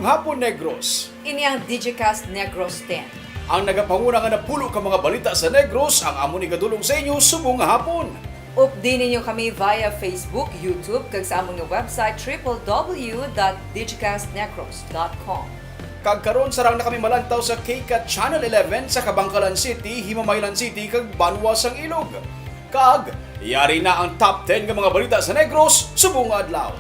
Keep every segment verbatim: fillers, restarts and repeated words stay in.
Hapon, Negros. Ini ang Digicast Negros ten. Ang nagapanguna nga napulo ka mga balita sa Negros ang amon igadulong sa inyo subong nga hapon. Updi ninyo kami via Facebook, YouTube, kag sa amon nga website, triple W dot digicast negros dot com. Kag karon, sarang na kami malantaw sa KCAT Channel eleven sa Kabankalan City, Himamaylan City, kag Banwa sang Ilog. Kag yari na ang top ten nga mga balita sa Negros subong nga adlaw.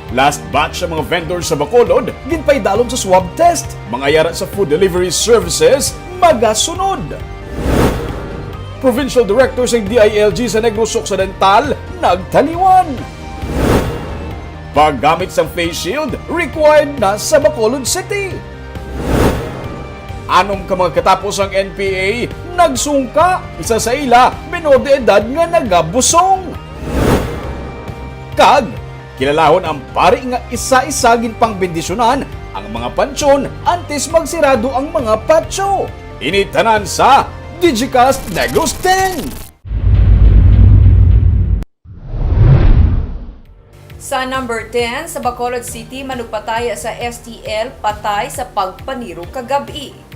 Last batch sa mga vendors sa Bacolod ginpaidalom sa swab test. Mga yara sa food delivery services magasunod. Provincial Director sang D I L G sa Negros Occidental nagtaliwan. Paggamit sang face shield required na sa Bacolod City. Anom ka mga katapo sang N P A nagsungka, isa sa ila menor de edad nga nagabusong. Kag kilalahon ang pari nga isa-isa ginpangbendisyonan ang mga pansyon antes magsirado ang mga patio. Ini tanan sa Digicast Negros ten. Sa number ten, sa Bacolod City, manugpataya sa S T L patay sa pagpanirog kagab-i.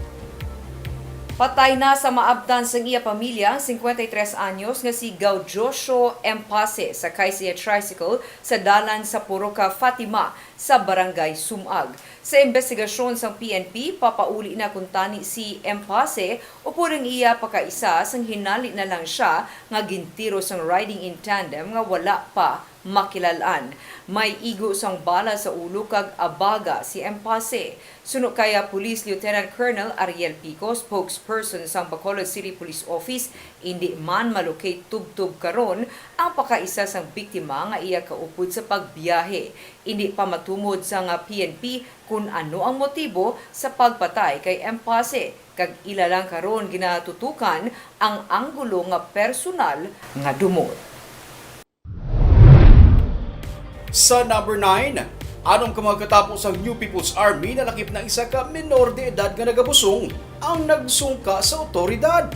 Patay na sa maabtan sang iya pamilya ang singkwenta y tres anyos nga si Gaudiosio Empase sakay sa iya tricycle sa dalan sa Puroca Fatima sa Barangay Sumag. Sa imbestigasyon sang P N P, papauli na kuntani si Empase upod ang iya pakaisa sang hinali na lang sia nga gintiro sang riding in tandem nga wala pa makilal-an. May igo sang bala sa ulo kag abaga si Empase. Suno kay, ah, Police Lieutenant Colonel Ariel Pico, spokesperson sang Bacolod City Police Office, indi man ma-locate tubtob karon ang pakaisa sang biktima nga iya kaupod sa pagbiyahe. Indi pa matumod sang, ah, P N P kon ano ang motibo sa pagpatay kay Empase, kag ila lang karon ginatutukan ang anggulo nga personal nga dumot. Sa number nine, anom ka mga katapo sang New People's Army nalakip na isa ka menor de edad nga nagabusong ang nagsungka sa awtoridad.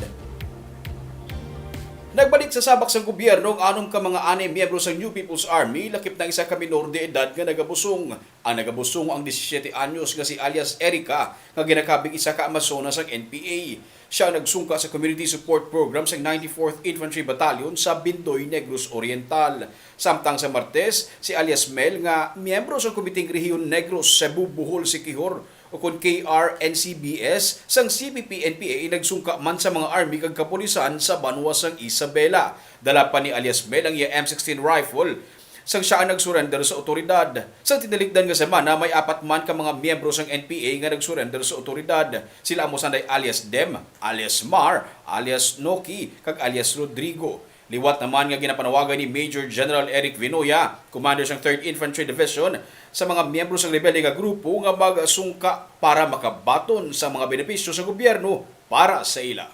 Nagbalik sa sabak sang gobyerno ang anom ka mga anay miyembro sang New People's Army lakip na isa ka menor de edad nga nagabusong. Ang nagabusong ang disisiete anyos nga si alias Erica, nga ginakabig isa ka Amazona sang N P A. Sia ang nagsungka sa Community Support Program sang ninety-fourth Infantry Battalion sa Bindoy, Negros Oriental. Samtang sa Martes, si alias Mel, nga miyembro sa Komiteng Rehiyon Negros, Cebu, Bohol, Siquijor, ukon K R N C B S sang C P P N P A, nagsungka man sa mga army kag kapulisan sa banwa sang Isabela. Dala pa ni alias Mel ang iya M sixteen rifle. Sang sia ang nag-surrender sa awtoridad. Sa tinalikdan nga semana, may apat man ka mga miyembro sang N P A nga nag-surrender sa awtoridad. Sila amo sanday alias Dem, alias Mar, alias Noki, kag alias Rodrigo. Liwat naman nga ginapanawagan ni Major General Eric Vinoya, commander sang Third Infantry Division, sa mga miyembro sang rebelde nga grupo nga magsungka para makabaton sa mga benepisyo sa gobyerno para sa ila.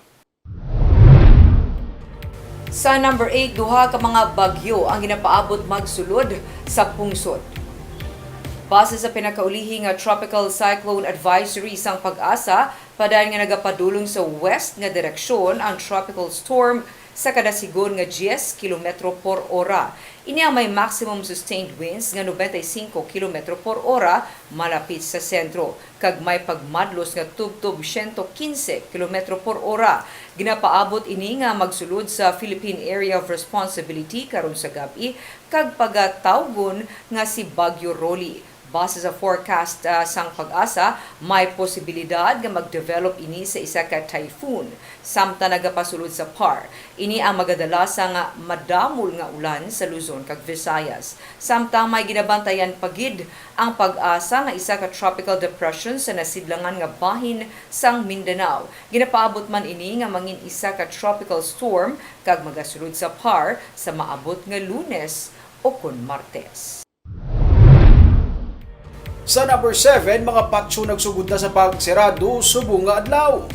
Sa number eight, duha ka mga bagyo ang ginapaabot magsulod sa pungsod. Base sa pinakaulihi nga Tropical Cyclone Advisory sang PAGASA, padayon nga nagapadulong sa west nga direksyon ang tropical storm sa kada sigon nga diyes kilometro por ora. Ini ang may maximum sustained winds nga nobenta y singko kilometro por ora malapit sa sentro, kag may pagmadlos nga tubtob siyento kinse kilometro por ora. Ginapaabot ini nga magsulod sa Philippine Area of Responsibility karon sa gab-i kag pagatawgon nga si Bagyo Rolly. Base sa forecast, ah, sang PAGASA, may posibilidad nga mag-develop ini sa isa ka typhoon, samtang nagapasulod sa par. Ini ang magadala sang madamol nga ulan sa Luzon kag Visayas. Samtang may ginabantayan pa gid ang PAGASA nga isa ka tropical depression sa nasidlangan nga bahin sang Mindanao. Ginapaabot man ini nga mangin isa ka tropical storm kag magasulod sa par sa maabot nga Lunes ukon Martes. Sa number seven, mga patio nagsugod na sa pagsirado subong nga adlaw.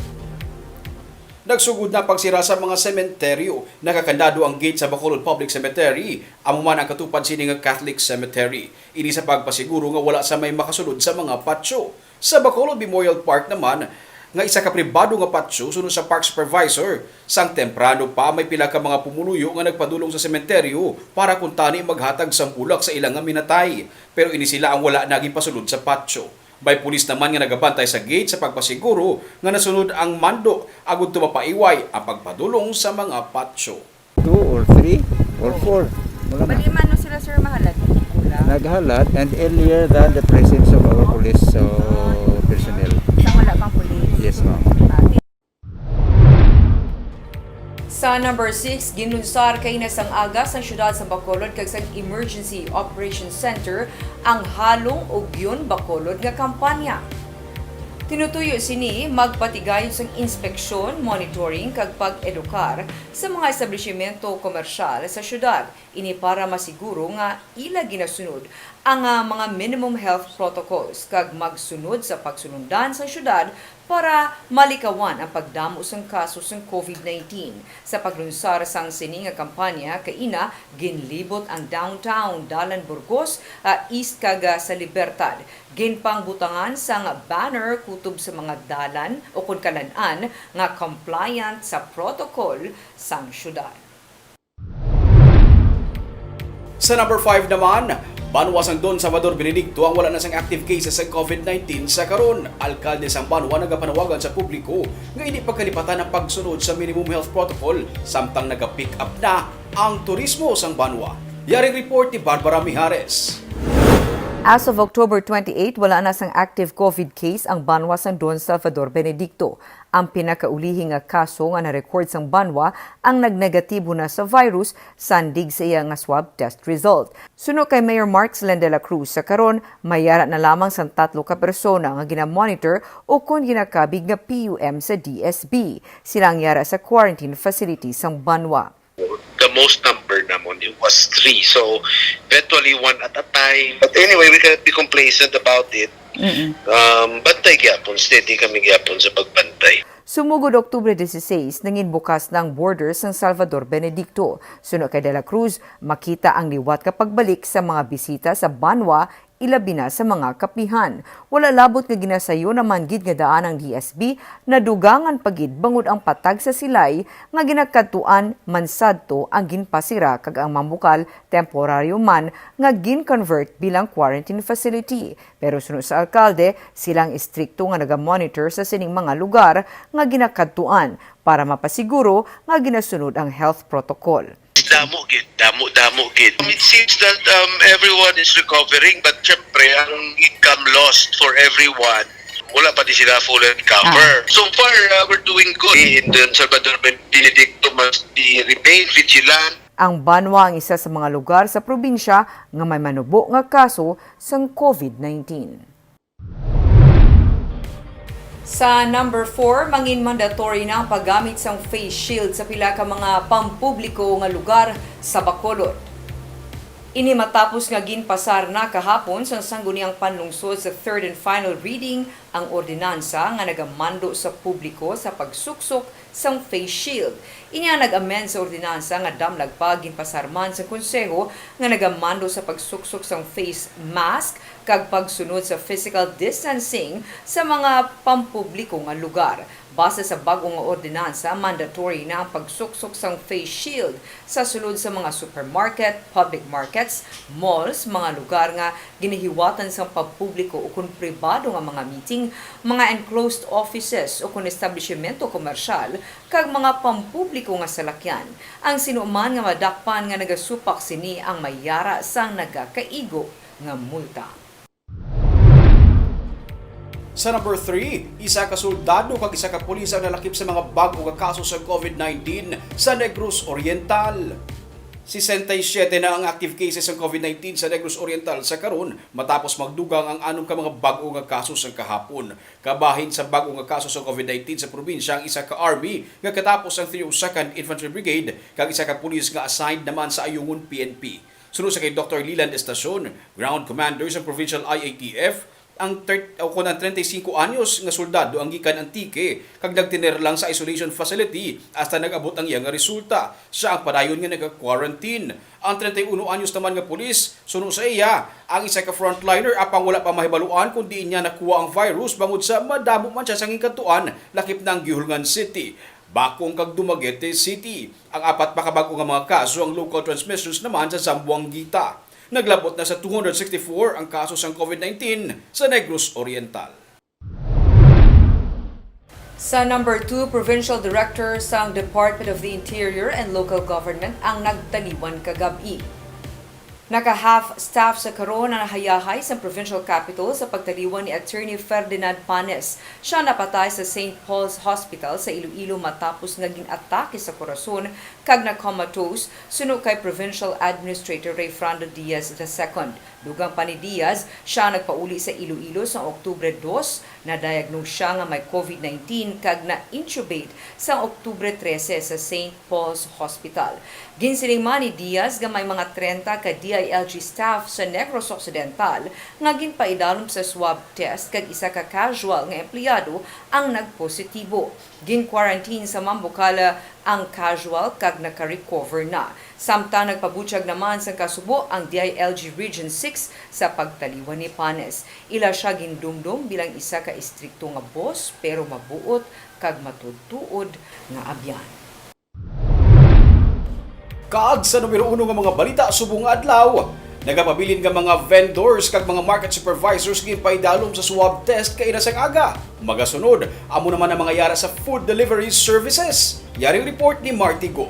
Nagsugod na pagsira sa mga sementeryo. Nakakandado ang gate sa Bacolod Public Cemetery, amo man ang katupad sini nga Catholic Cemetery. Ini sa pagpasiguro nga wala sa may makasulod sa mga patio. Sa Bacolod Memorial Park naman, nga isa ka pribado nga patio suno sa park supervisor. Sang temprano pa, may pila ka mga pumuluyo nga nagpadulong sa sementeryo para kuntani maghatag sang bulak sa ila nga minatay. Pero ini sila ang wala na ginpasulod sa patio. May pulis naman nga nagabantay sa gate sa pagpasiguro nga nasunod ang mando agud tumapaiway ang pagpadulong sa mga patio. Two or three or four. Wala na. Bali man no sila, sir, mahalad? Naghalad and earlier than the presence of our police, uh, personnel. Sa wala pang police? Yes, ma'am. Ah, Sa number six, ginlunsar kaina sang aga sang siyudad sa Bacolod kag sang Emergency Operations Center ang Halong Ugyon Bacolod nga kampanya. Tinutuyo sini magpatigayon sang inspeksyon, monitoring kag pag-edukar sa mga establishmento komersyal sa siyudad. Ini para masiguro nga ila ginasunod ang, ah, mga minimum health protocols kag magsunod sa pagsulundan sa siyudad para malikawan ang pagdamo sang kaso sang COVID nineteen. Sa paglunsar sang sini nga kampanya, kaina ginlibot ang downtown, Dalan Burgos, ah, East kag, ah, sa Libertad. Ginpangbutangan sang banner kutob sa mga dalan ukon kalan-an nga compliant sa protocol sang siyudad. Sa number five naman, banwa sang Don Salvador Benedicto ang wala na sang active cases sa COVID nineteen sa karon. Alkalde sang banwa nagapanawagan sa publiko nga hindi pagkalipatan ang pagsunod sa minimum health protocol samtang nagapick up na ang turismo sang banwa. Yaring report ni Barbara Mijares. As of October twenty-eight, wala na sang active COVID case ang banwa sang Don Salvador Benedicto. Ang pinakaulihi nga kaso nga na-record sang banwa ang nagnegatibo na sa virus sandig sa iya nga swab test result. Suno kay Mayor Markslin de la Cruz, sa karon may yara na lamang sang tatlo ka persona nga ginamonitor ukon ginakabig nga P U M sa D S B. Sila ang yara sa quarantine facility sang banwa. The most number namon, it was three. So, eventually, one at a time. But anyway, we cannot be complacent about it. Um, bantay gyapon, steady kami gyapon sa pagbantay. Sumugod Oktubre dieciséis, nangin bukas na ang borders sang Salvador Benedicto. Suno kay De La Cruz, makita ang liwat nga pagbalik sa mga bisita sa banwa, ilabi na sa mga kapihan. Wala labot nga ginasayo naman gid nga daan ang D S B, nadugangan pa gid bangod ang patag sa silay nga ginakadtuan man sadto ang ginpasira kag ang mambukal temporaryo man nga gin-convert bilang quarantine facility. Pero suno sa alkalde, sila ang istrikto nga nagamonitor sa sining mga lugar nga ginakadtuan para mapasiguro nga ginasunod ang health protocol. Damo gid, damo, damo gid. It seems that um, everyone is recovering, but syempre, ang income lost for everyone, wala pa di sila fully recover. Ah. So far, uh, we're doing good. In Don Salvador Benedicto must be remain vigilant. Ang banwa ang isa sa mga lugar sa probinsya nga may manubo nga kaso sang COVID nineteen. Sa number four, mangin mandatory na ang paggamit sang face shield sa pila ka mga pampubliko nga lugar sa Bacolod. Ini matapos nga ginpasar na kahapon sang Sangguniang Panlungsod sa third and final reading ang ordinansa nga nagamando sa publiko sa pagsuksok sang face shield. Ini ang nag-amend sa ordinansa nga damlag pa ginpasar man sang Konseho nga nagamando sa pagsuksok sang face mask kag pagsunod sa physical distancing sa mga pampubliko nga lugar. Base sa bag-o nga ordinansa, mandatory na ang pagsuksok sang face shield sa sulod sa mga supermarket, public markets, malls, mga lugar nga ginahiwatan sang pampubliko ukon pribado nga mga meeting, mga enclosed offices ukon establishimento komersyal, kag mga pampubliko nga salakyan. Ang sino man nga madakpan nga nagasupak sini ang may yara sang nagakaigo nga multa. Sa number three, isa ka soldado kag isa ka pulis ang nalakip sa mga bag-o nga kaso sa COVID nineteen sa Negros Oriental. Sesenta y siete na ang active cases sang COVID nineteen sa Negros Oriental sa karon, matapos magdugang ang anom ka mga bag-o nga kaso sang kahapon. Kabahin sa bag-o nga kaso sa COVID nineteen sa probinsya ang isa ka army nga katapos ang three oh second Infantry Brigade kag isa ka pulis nga assigned naman sa Ayungon P N P. Suno sa kay Doktor Leland Estacion, Ground Commander sa Provincial I A T F, Ang thirty, o kon ang treinta y cinco anyos nga soldado ang gikan Antique kag nagtener lang sa isolation facility hasta nag-abot ang iya nga resulta. Siya ang padayon nga naga-quarantine. Ang treinta y uno anyos naman nga pulis, suno sa iya, ang isa ka frontliner apang wala pa mahibaluan kon diin niya nakuha ang virus bangod sa madamo man siya sa gingkadtuan lakip na ang Guihulngan City, Bacong kag Dumaguete City. Ang apat pa ka bag-o nga mga kaso ang local transmissions naman sa Zamboanguita. Naglabot na sa two hundred sixty-four ang kaso sang COVID nineteen sa Negros Oriental. Sa number two, Provincial Director sang Department of the Interior and Local Government ang nagtaliwan kagab-i. Naka-half staff sa karon ang nahayahay sa provincial capital sa pagtaliwan ni Attorney Ferdinand Panes. Siya napatay sa Saint Paul's Hospital sa Iloilo matapos nga gin-atake sa korason kag na-comatose, suno kay Provincial Administrator Rayfrando Diaz the second. Dugang pa ni Diaz, siya nagpauli sa Iloilo sa Oktubre dos, na-diagnose siya nga may COVID nineteen kag na-intubate sa Oktubre trese sa Saint Paul's Hospital. Ginsiling man ni Diaz nga may mga treinta ka D I L G staff sa Negros Occidental nga ginpaidalom sa swab test kag isa ka casual nga empleyado ang nagpositibo. Gin-quarantine sa Mambukala ang casual kag naka-recover na. Samtang nagpabutyag naman sang kasubo ang D I L G Region six sa pagtaliwan ni Panes. Ila siya gindumdom bilang isa ka istrikto nga boss, pero mabuot kag matuod-tuod nga abyan. Kag sa numero uno nga mga balita subong nga adlaw, nagapabilin nga mga vendors kag mga market supervisors ginpaidalom sa swab test kaina sang aga. Magasunod, amo naman ang mga yara sa food delivery services. Yari ang report ni Marty Go.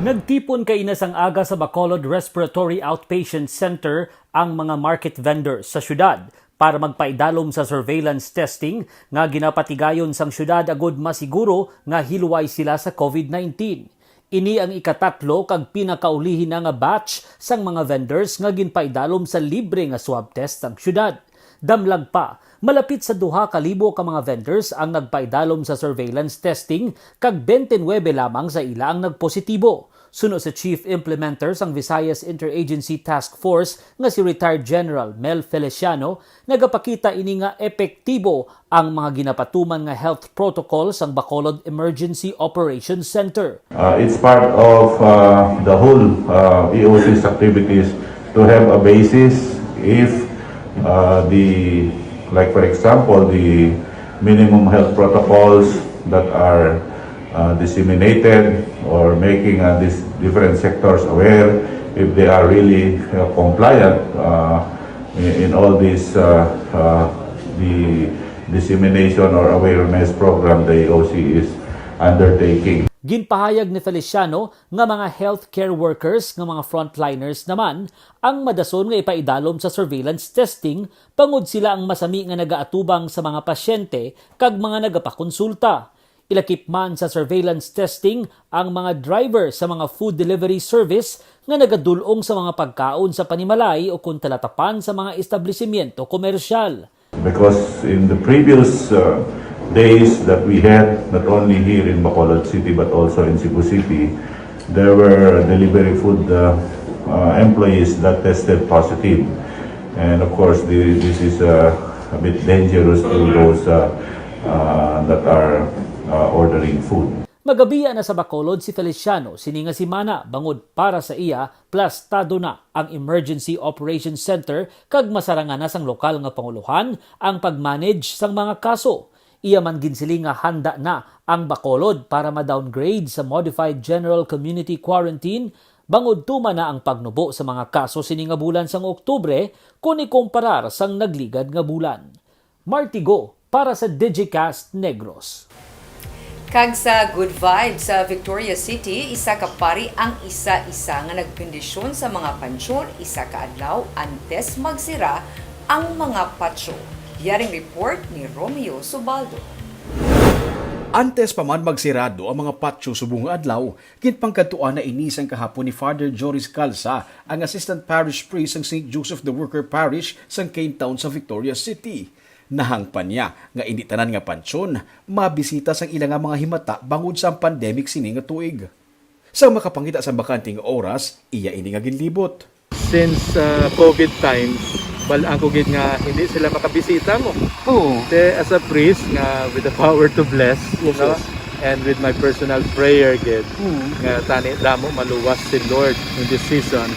Nagtipon kaina sang aga sa Bacolod Respiratory Outpatient Center ang mga market vendors sa syudad para magpaidalom sa surveillance testing nga ginapatigayon sang syudad agud masiguro nga hilway sila sa COVID nineteen. Ini ang ikatatlo kag pinakaulihi na nga batch sang mga vendors nga ginpaidalom sa libre nga swab test sang syudad. Damlag pa, malapit sa duha ka libo ka mga vendors ang nagpaidalom sa surveillance testing kag twenty-nine lamang sa ila ang nagpositibo. Suno sa Chief Implementer sang Visayas Interagency Task Force nga si Retired General Mel Feliciano, nagapakita ini nga epektibo ang mga ginapatuman nga health protocol sang Bacolod Emergency Operations Center. Uh, it's part of uh, the whole uh, E O C's activities to have a basis if uh, the, like for example, the minimum health protocols that are uh, disseminated or making uh, these different sectors aware, if they are really uh, compliant uh, in, in all these uh, uh, the dissemination or awareness program the E O C is undertaking. Ginpahayag ni Feliciano nga mga healthcare workers nga mga frontliners naman ang madason nga ipaidalom sa surveillance testing, bangod sila ang masami nga nagaatubang sa mga pasyente kag mga nagapakonsulta. Ilakip man sa surveillance testing ang mga driver sa mga food delivery service nga nagadul-ong sa mga pagkaon sa panimalay o kon talatapan sa mga establisimyento komersyal. Because in the previous uh, days that we had, not only here in Bacolod City but also in Cebu City, there were delivery food uh, uh, employees that tested positive. And of course, the, this is uh, a bit dangerous to those uh, uh, that are uh, ordering food. Magabiya na sa Bacolod si Feliciano sini nga semana, bangod para sa iya, plastado na ang Emergency Operations Center kag masarangan na sang lokal nga pangulohan ang pag-manage sang mga kaso. Iya man ginsiling nga handa na ang Bacolod para ma-downgrade sa Modified General Community Quarantine bangod tuman na ang pagnubo sa mga kaso sini nga bulan sang Oktubre kon ikumparar sang nagligad nga bulan. Marty Go para sa Digicast Negros. Kag sa Good Vibes sa Victoria City, isa ka pari ang isa-isa nga nagbendisyon sa mga pansyon isa ka adlaw antes magsira ang mga patio. Yaring report ni Romeo Subaldo. Antes pa man magsirado ang mga patio subong nga adlaw, ginpangkadtuan na ini sang kahapon ni Father Joris Calza, ang Assistant Parish Priest sang Saint Joseph the Worker Parish sang Cane Town sa Victoria City. Nahangpan niya nga indi tanan nga pansyon mabisita sang ila nga mga himata bangod sa pandemic sini nga tuig. Sa makapangita sa bakante nga oras, iya ini nga ginlibot. Since uh, COVID times, Bal-an ko gid nga hindi sila makabisita mo. Oo. Te, as a priest nga with the power to bless, you Yes, know, yes. and with my personal prayer gid Mm. nga tani damo maluwas si Lord in this season.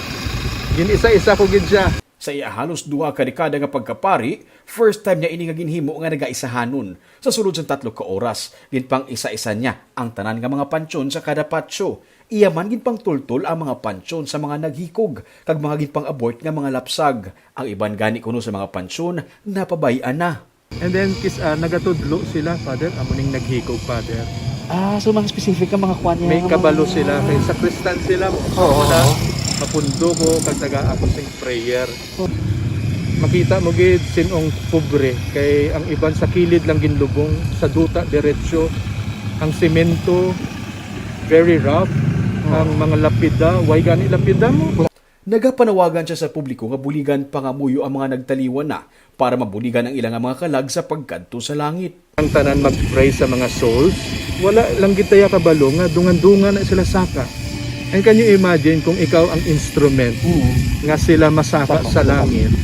Gin-isa-isa ko gid siya. Sa iya halos duha ka dekada nga pagkapari, first time niya ini nga ginhimo nga nagaisahanon. Sa sulod sang tatlo ka oras, ginpang-isa-isa niya ang tanan nga mga pansyon sa kada patio. Iya man ginpangtultol ang mga pansyon sa mga naghikog kag mga ginpang-abort nga mga lapsag. Ang iban gani kuno sa mga pansyon napabay-an na. And then kis uh, nagatudlo sila, Father, amo ning naghikog, Father. Ah, so mga specific ka mga kwan niya. May kabalo sila kay sakristan sila mo. Oo. Na mapundo ko kag taga ako sing prayer. Makita mo gid sinong pobre kay ang iban sa kilid lang ginlubong sa duta diretso. Ang semento very rough. Ang mga lapida, why gani lapida mo? Nagapanawagan siya sa publiko nga buligan pangamuyo ang mga nagtaliwan na para mabuligan ang ila nga mga kalag sa pagkadto sa langit. Ang tanan mag-pray sa mga souls, wala lang gid taya kabalo nga dungan-dungan na sila saka. And can you imagine kung ikaw ang instrument Mm. nga sila masaka Saka. Sa langit?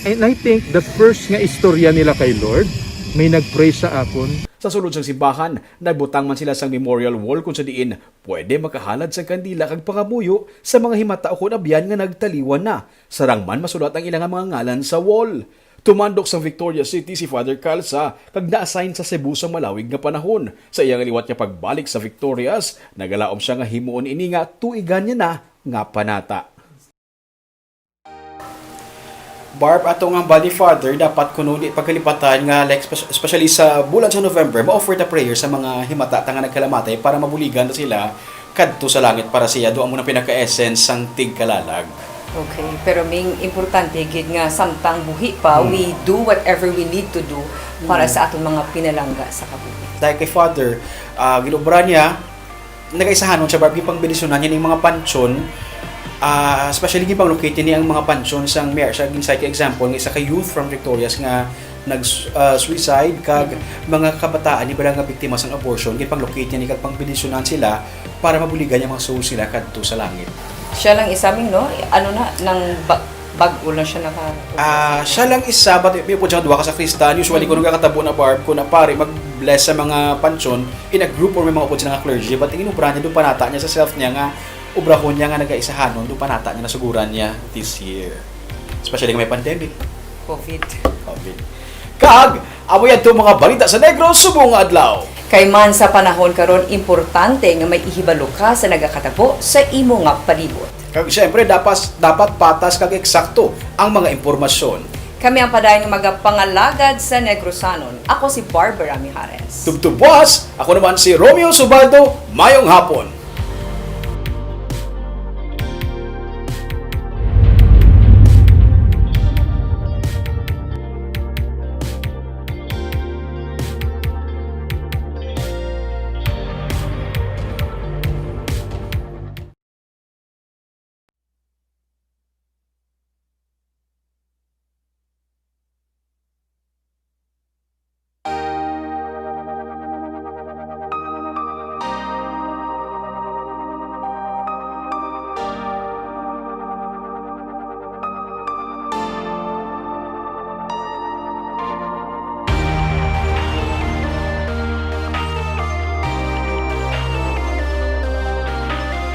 And I think the first nga istorya nila kay Lord, may nag-pray sa akon. Sa sulod sang simbahan, nagbutang man sila sang memorial wall kung sa diin pwede makahalad sang kandila kag pangamuyo sa mga himata ukon abyan nga nagtaliwan na. Sarang man masulat ang ila nga mga ngalan sa wall. Tumandok sa Victorias City si Father Calza kag na-assign sa Cebu sa malawig nga panahon. Sa iya nga liwat nga pagbalik sa Victorias, nagalaom siya nga himuon ini nga tuigan niya na nga panata. Barb, ato nga Bali Father, dapat kuno di pagkalipatan nga, like, spe-, especially sa bulan sa November, ma-offer ta prayer sa mga himata ta nga nagkalamatay para mabuligan ta sila kadto sa langit para siya. Doon mo na pinaka-essence sang tigkalalag. Okay, pero ming importante gid nga samtang buhi pa, Hmm. we do whatever we need to do para Hmm. sa aton mga pinalangga sa kabuhi. Dahil kay Father, ah, ginobra niya, nagaisahanon siya, Barb, gipangbendisyunan niya ning mga pansyon, ah, especially gipang-locate niya ang mga pansyon sang may siya gin-cite example nga isa ka youth from Victorias nga nag ah, suicide kag mga kabataan ni bala nga biktima sang abortion, gipang-locate niya ni kag pangbendisyunan sila para mabuligan niya mga souls sila kadto sa langit. Siya lang isa ming, no? Ano na, nang ba- bag-o lang siya naka... Ah, siya lang isa, but may po siya duha ka sakristan. Usually, kung nagkakatabo na, Barb, kung na pare mag-bless sa mga pansyon, in a group or may mga upod sila nga clergy, but ang inubra niya, doon panata niya sa self niya nga ubrahon niya nga nagaisahanon, doon panata niya nasuguran niya this year. Especially nga may pandemic. COVID. COVID. Kag, amo yan to mga balita sa Negros subong nga adlaw. Kay man sa panahon karon, importante nga may ihibalo ka sa nagakatabo sa imo nga palibot. Kag siyempre, dapat, dapat patas kag eksakto ang mga impormasyon. Kami ang padayon nga magapangalagad sa Negrosanon. Ako si Barbara Mijares. Tubtub buwas, ako naman si Romeo Subaldo. Mayong hapon.